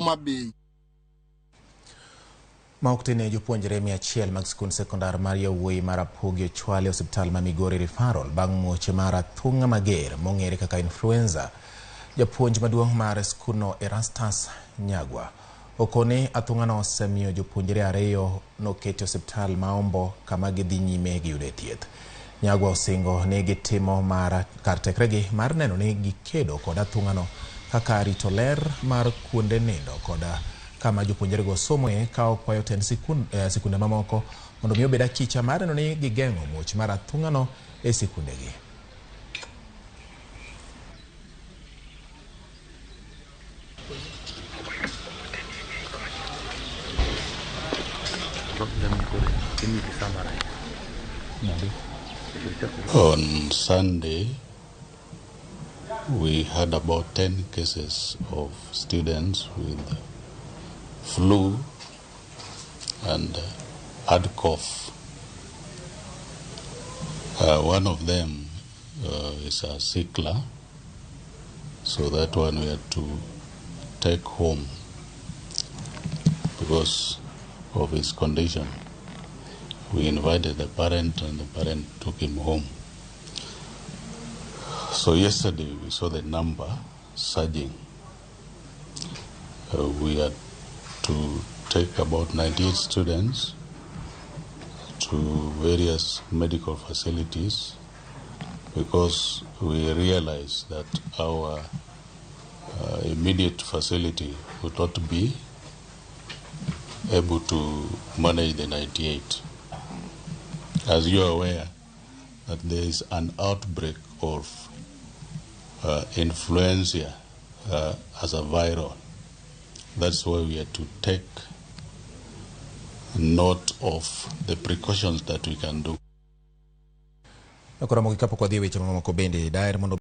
Homa Bay. Ma ok tin jopuonjre 100 mag skund sekondar mar yawuoyi mar Rapogi ochwal e osiptal ma Migori Referral bang' muoch mar athung'a mager mong'ere kaka influenza. Japuonj maduong' mar skundno Erastus Nyagwa okoni athung'ano osemiyo jopuonjre ariyo noketi e osiptal ma Ombo kama gidhi nyime gi yude thieth. Nyagwa osingo ni gitimo mar kar tekregi mar neno ni gikedo kod athung'ano kaka rito ler mar kuonde nindo kod kama jopuonjrego somoe ka okwayo tend sikunde mamoko mondo mi obed achicha mar neno ni gigeng'o muoch mar athung'ano e sikundegi. On Sunday, we had about 10 cases of students with flu and hard cough. One of them is a sickler, so that one we had to take home because of his condition. We invited the parent and the parent took him home. So yesterday we saw the number surging. We had to take about 98 students to various medical facilities because we realized that our immediate facility would not be able to manage the 98. As you are aware, that there is an outbreak of influenza as a viral. That's why we had to take note of the precautions that we can do. Koro mogik kapok wadhi e weche mamoko bende daher mondo